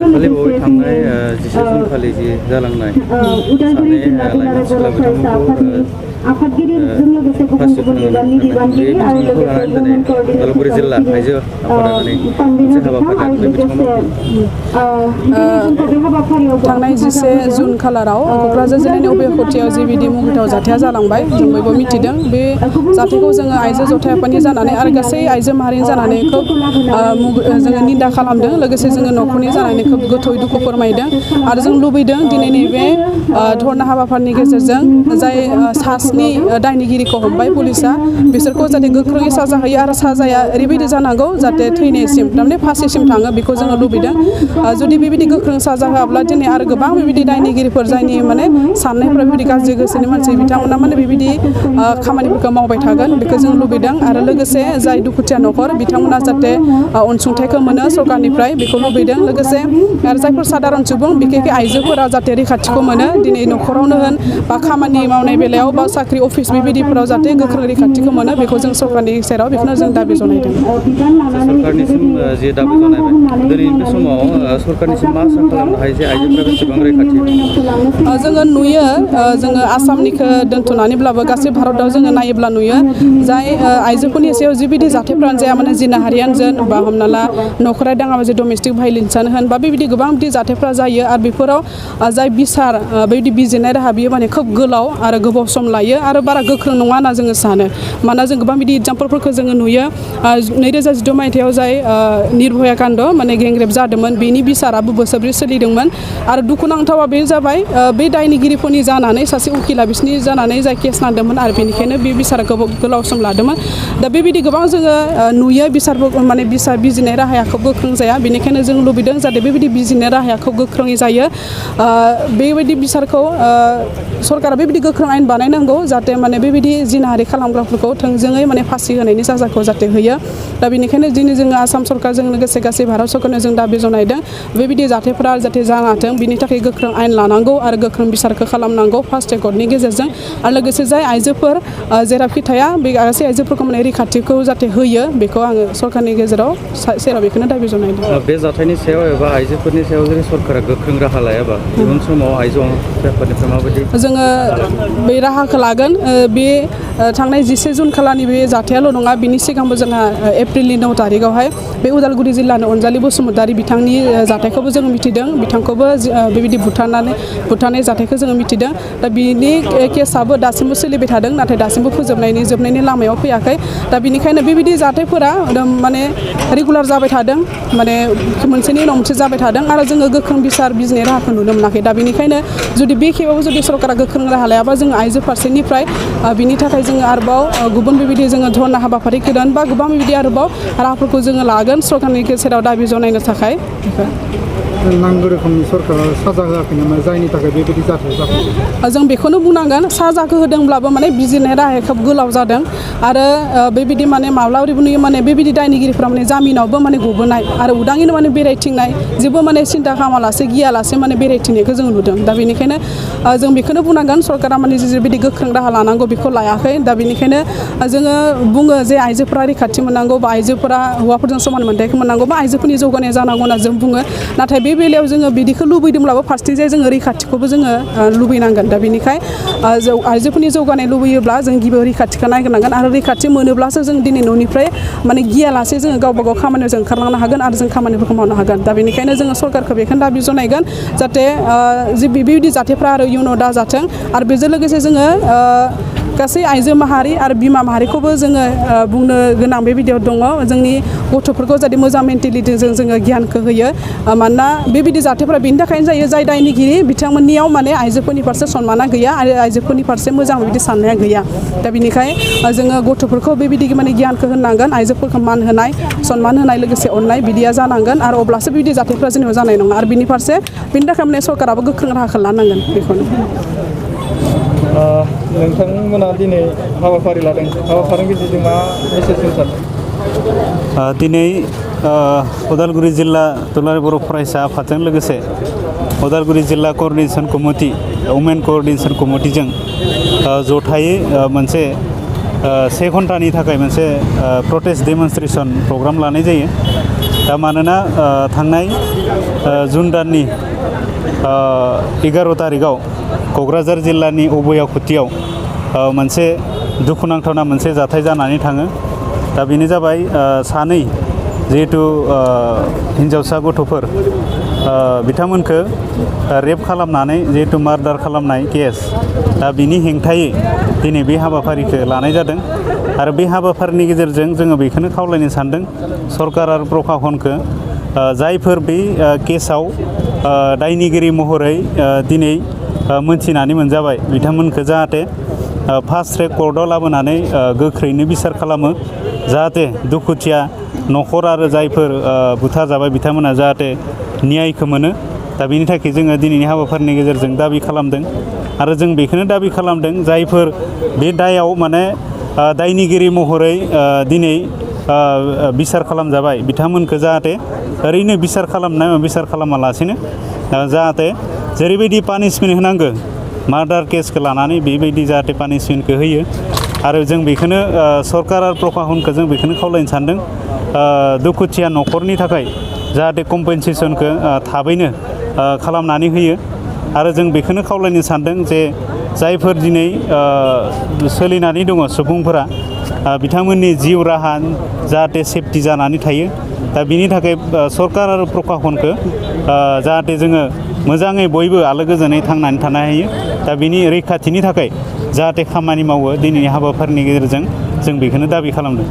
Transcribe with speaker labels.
Speaker 1: खालि बावै थांनाय 10 जुन खालि जि जालांनाय सानै लाइमोन सिख्ला बिथांमोनखौ फासिखौ लानानै दिनै उदालगुरि जिल्ला आइजो आफादा मोनसे हाबाफारि
Speaker 2: थांनाय 11 जुन खालाराव क'क्राझार जिल्लानि अबेखथियाव जिबिदि मुगैथाव जाथाया जालांबाय जों बयबो मिथिदों बे जाथायखौ जोङो आइजो जथाय आफादनि जानानै आरो गासै आइजो माहारिनि जानानै खोब जोङो निन्दा खालामदों लोगोसे जोङो न'खरनि जानानै खोब गोथौयै दुखु फोरमायदों आरो जों लुबैदों दिनैनि बे धरना हाबाफारिनि गेजेरजों जाय सास्नि दायनिगिरिखौ हमबाय पुलिसा बिसोरखौ जाहाथे गोख्रोङै साजा होयो आरो साजाया ओरैबायदि जानांगौ जाहाथे थैनायसिम थारमाने फासिसिम थाङो बेखौ जोङो लुबैदों जुदि बेबायदि गोख्रों साजा होआब्ला दिनै आरो गोबां बेबायदि दायनिगिरिफोर जायनि माने साननायफोरा बेबायदि गाज्रि गोसोनि मानसि बिथांमोना माने बेबायदि खामानिफोरखौ मावबाय थागोन बेखौ जों लुबैदों आरो लोगोसे जाय दुखुथिया न'खर बिथांमोना जाहाथे अनसुंथाइखौ मोनो सरकारनिफ्राय बेखौ लुबैदों लोगोसे आरो जायफोर सादारन सुबुं बिखेखै आइजोफोरा जाहाथे रैखाथिखौ मोनो दिनै न'खरावनो होन बा खामानि मावनाय बेलायाव बा साख्रि अफिस बेबायदिफोराव जाहाथे गोख्रों रैखाथिखौ मोनो बेखौ जों सरकारनि सेराव बेखौनो जों दाबि जनायदों
Speaker 1: सरकारनिसिम जे दाबि जनायबाय दिनैनि बे समाव सरकारनिसिम मा आसा खालामनो हायो जे आइजोफोरा बेसेबां रैखाथि
Speaker 2: जोङो नुयो जोङो आसामनिखौ दोनथ'नानैब्लाबो गासै भारताव जोङो नायोब्ला नुयो जाय आइजोफोरनि सायाव जिबायदि जाथायफ्रानो जाया माने जिनाहारियानो जोन बा हमना ला न'खरारि दाङा बाजि डमेस्टिक भायलेन्सआनो होन बा बेबायदि गोबां बिदि जाथायफ्रा जायो आरो बेफोराव जाय बिसार बेबायदि बिजिरनाय राहा बियो माने खोब गोलाव आरो गोबाव सम लायो आरो बारा गोख्रों नङा होनना जोङो सानो मानोना जों गोबां बिदि एगजामपोलफोरखौ जोङो नुयो 2016 मायथाइयाव जाय निर्भया काण्ड माने गेंरेप जादोंमोन बेनि बिसाराबो बोसोरब्रै सोलिदोंमोन आरो दुखुनांथावा बे जाबाय बे दायनिगिरिफोरनि जानानै सासे उकिला बिसिनि जानानै जाय केस नांदोंमोन आरो बेनिखायनो बे बिसारा गोलाव सम लादोंमोन दा बेबायदि गोबां जोङो नुयो बिसारफोरखौ माने बिसार बिजिरनाय राहाया खोब गोख्रों जाया बेनिखायनो जों लुबैदों जाहाथे बेबायदि बिजिरनाय राहाया खोब गोख्रोङै जायो बेबायदि बिसारखौ सरकारा बेबायदि गोख्रों आयेन बानायनांगौ जाहाथे माने बेबायदि जिनाहारि खालामग्राफोरखौ थोंजोङै माने फासि होनायनि साजाखौ जाहाथे होयो दा बेनिखायनो दिनै जोङो आसाम सरकारजों लोगोसे गासै भारत सरकारनो जों दाबि जनायदों बेबायदि जाथायफोरा जाहाथे जानाथों बिनि थाखाय गोख्रों आयेन लानांगौ आरो गोख्रों बिसारखौ खालामनांगौ फार्स्ट रेकर्डनि गेजेरजों आरो लोगोसे जाय आइजोफोर जेरावखि थाया बे गासै आइजोफोरखौ माने रैखाथिखौ जाहाथे होयो बेखौ आङो सरकारनि गेजेराव सेराव बेखौनो दाबि जनायदों
Speaker 1: बे जाथायनि सायाव एबा आइजोफोरनि सायाव जुदि सरकारा गोख्रों राहा लायाबा इयुन समाव आइजो आफादनिफ्राय माबायदि
Speaker 2: जोङो बे राहाखौ लागोन बे थांनाय 11 जुन खालारनि बे जाथायाल' नङा बिनि सिगांबो जोंहा एप्रिलनि 9 तारिखआवहाय बे उदालगुरि जिल्लानि अनजालि बसुमतारी बिथांनि जाथायखौबो जोङो मिथिदों बिथांखौबो बेबायदि बुथारनाय जाथायखौ जोङो मिथिदों दा बिनि केसाबो दासिमबो सोलिबाय थादों नाथाय दासिमबो जोबनायनि लामायाव फैयाखै दा बिनिखायनो बेबायदि जाथायफोरा माने रेगुलार जाबाय थादों माने मोनसेनि उनाव मोनसे जाबाय थादों आरो जोङो गोख्रों बिसार बिजिरनाय राहाखौ नुनो मोनाखै दा बेनिखायनो जुदि बे खेबाव जुदि सरकारा गोख्रों राहा लायाबा जोङो आइजो फारसेनिफ्राय बिनि थाखाय जोङो आरोबाव गुबुन बेबायदि जोङो धरना हाबाफारि गोदान बा गोबां बेबायदि आरोबाव राहाफोरखौ जोङो लागोन सरकारनि गेजेराव दाबि जनायनो थाखाय
Speaker 3: नांगौ रोखोमनि सरकारा साजा होआखै नामा जायनि थाखाय बेबायदि जाथाय जादों
Speaker 2: जों बेखौनो बुंनांगोन साजाखौ होदोंब्लाबो माने बिजिरनाय राहाया खोब गोलाव जादों आरो बेबायदि माने माब्लाबा नुयो माने बेबायदि दायनिगिरिफ्रा माने जामिनावबो माने गबोनाय आरो उदाङैनो माने बेरायथिंनाय जेबो माने सिन्था खालामालासे गियालासे माने बेरायथिंनायखौ जों नुदों दा बेनिखायनो जों बेखौनो बुंनांगोन सरकारा माने जेबायदि गोख्रों राहा लानांगौ बेखौ लायाखै दा बेनिखायनो जोङो बुङो जे आइजोफोरा रैखाथि मोननांगौ बा आइजोफोरा हौवाफोरजों समान मोनथायखौ मोननांगौ बा आइजोफोरनि जौगानाय जानांगौ होनना जों बुङो नाथाय बे बेलायाव जोङो बिदिखौ लुबैदोंब्लाबो फारसेथिंजाय जोङो रैखाथिखौबो जोङो लुबैनांगोन दा बेनिखाय आइजोफोरनि जौगानाय लुबैयोब्ला जों गिबियाव रैखाथिखौ नायग्रोनांगोन आरो रैखाथि मोनोब्लासो जों दिनै न'निफ्राय माने गियालासे जोङो गावबा गाव खामानियाव जों ओंखारलांनो हागोन आरो जों खामानिफोरखौ मावनो हागोन दा बेनिखायनो जोङो सरकारखौ बेखौनो दाबि जनायगोन जाहाथे बेबायदि जाथायफ्रा आरो इयुनाव दाजाथों आरो बेजों लोगोसे जोङो गासै आइजो माहारि आरो बिमा माहारिखौबो जोङो बुंनो गोनां बेबायदियाव दङ जोंनि गथ'फोरखौ जाहाथे मोजां मेन्टेलिटिजों जोङो गियानखौ होयो मानोना बेबायदि जाथायफोरा बेनि थाखायनो जायो जाय दायनिगिरि बिथांमोननियाव माने आइजोफोरनि फारसे सनमाना गैया आरो आइजोफोरनि फारसे मोजां बिदि साननाया गैया दा बेनिखाय जोङो गथ'फोरखौ बेबायदि माने गियानखौ होनांगोन आइजोफोरखौ मान होनाय सनमान होनाय लोगोसे अननाय बिदिया जानांगोन आरो अब्लासो बेबायदि जाथायफ्रा जेनेबा जानाय नङा आरो बेनि थाखाय माने सरकाराबो गोख्रों राहाखौ लानांगोन बेखौनो
Speaker 3: नोंथांमोना दिनै हाबाफारि लादों हाबाफारिनि गेजेरजों मा मेसेज होनो
Speaker 4: दिनै उदालगुरि जिल्ला दुलाराय बर' फरायसा आफादजों लोगोसे उदालगुरि जिल्ला क'अर्डिनेसन कमिटि वुमेन क'अर्डिनेसन कमिटिजों जथायै मोनसे 1 घन्टानि थाखाय मोनसे प्रोटेस्ट डेमनस्ट्रेशन प्रग्राम लानाय जायो दा मानोना थांनाय जुन दाननि 11 तारिखाव क'क्राझार जिल्लानि अबयाखुथियाव मोनसे दुखुनांथावना मोनसे जाथाय जानानै थाङो। दा बेनो जाबाय सानै जिहेतु हिन्जावसा गथ'फोर बिथांमोनखौ रेप खालामनानै जिहेतु मार्डार खालामनाय केस दा बिनि हेंथायै दिनै बे हाबाफारिखौ लानाय जादों आरो बे हाबाफारिनि गेजेरजों जोङो बेखौनो खावलायनो सानदों सरकार आरो प्रशासनखौ जायफोर बे केसाव दायनिगिरि महरै दिनै मोनथिनानै मोनजाबाय बिथांमोनखौ जाहाथे फास्ट ट्रेक कर्टआव लाबोनानै गोख्रैनो बिसार खालामो जाहाथे दुखुथिया न'खर आरो जायफोर बुथारजाबाय बिथांमोना जाहाथे न्यायखौ मोनो। दा बेनि थाखाय जोङो दिनैनि हाबाफारिनि गेजेरजों दाबि खालामदों आरो जों बेखौनो दाबि खालामदों जायफोर बे दायाव माने दायनिगिरि महरै दिनै बिसार खालामजाबाय बिथांमोनखौ जाहाथे ओरैनो बिसार खालामालासेनो जाहाथे जेरैबायदि पानिशमेन्ट होनांगौ मार्डार केसखौ लानानै बेबायदि जाहाथे पानिशमेन्टखौ होयो आरो जों बेखौनो सरकार आरो प्रशासनखौ जों बेखौनो खावलायनो सानदों दुखुथिया न'खरनि थाखाय जाहाथे कम्पेनसेसनखौ थाबैनो खालामनानै होयो आरो जों बेखौनो खावलायनो सानदों जे जायफोर दिनै सोलिनानै दङ सुबुंफोरा बिथांमोननि जिउ राहा जाहाथे सेफटि जानानै थायो। दा बिनि थाखाय सरकार आरो प्रशासनखौ जाहाथे जोङो मोजाङै बयबो आलो गोजोनै थांनानै थानो हायो दा बिनि रैखाथिनि थाखाय जाहाथे खामानि मावो दिनैनि हाबाफारिनि गेजेरजों जों बेखौनो दाबि खालामदों।